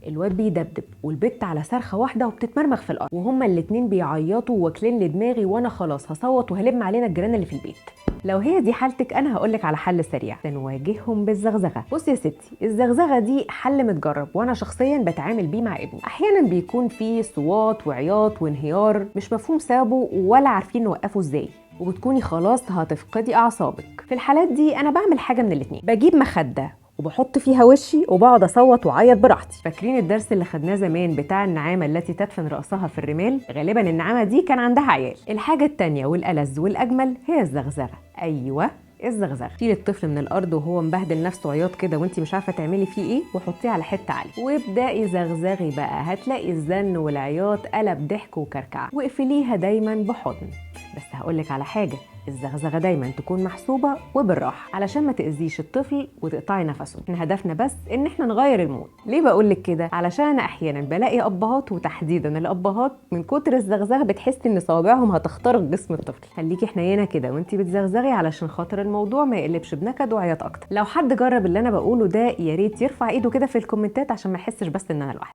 الواد بيدبدب والبت على صرخة واحدة وبتتمرمخ في الارض، وهما الاتنين بيعيطوا واكلين لدماغي، وانا خلاص هصوت وهلم علينا الجيران اللي في البيت. لو هي دي حالتك انا هقولك على حل سريع، نواجههم بالزغزغه. بصي يا ستي، الزغزغه دي حل متجرب وانا شخصيا بتعامل بيه مع ابني. احيانا بيكون في صوات وعياط وانهيار مش مفهوم سببه ولا عارفين نوقفه ازاي، وبتكوني خلاص هتفقدي اعصابك. في الحالات دي انا بعمل حاجة من الاتنين، بجيب مخده وبحط فيها وشي وبقعد اصوت واعيط براحتي. فاكرين الدرس اللي خدناه زمان بتاع النعامه التي تدفن راسها في الرمال؟ غالبا النعامه دي كان عندها عيال. الحاجة التانية والألذ والاجمل هي الزغزغه. ايوه الزغزغه، شيل الطفل من الارض وهو مبهدل نفسه عياط كده وانت مش عارفه تعملي فيه ايه، وحطيه على حتة عالية وابدأي زغزغي بقى، هتلاقي الزن والعياط قلب ضحك وكركعه. واقفليها دايما بحضن. بس هقولك على حاجة، الزغزغه دايما تكون محسوبة وبالراحه علشان ما تاذيش الطفل وتقطعي نفسه. احنا هدفنا بس ان احنا نغير ال mood. ليه بقولك كده؟ علشان انا احيانا بلاقي ابهات، وتحديدا الابهات، من كتر الزغزغه بتحس ان صوابعهم هتخترق جسم الطفل. خليكي حنينه كده وانتي بتزغزغي علشان خاطر الموضوع ما يقلبش بنكد وعياط اكتر. لو حد جرب اللي انا بقوله ده يا ريت يرفع ايده كده في الكومنتات عشان ما احسش بس ان انا لوحدي.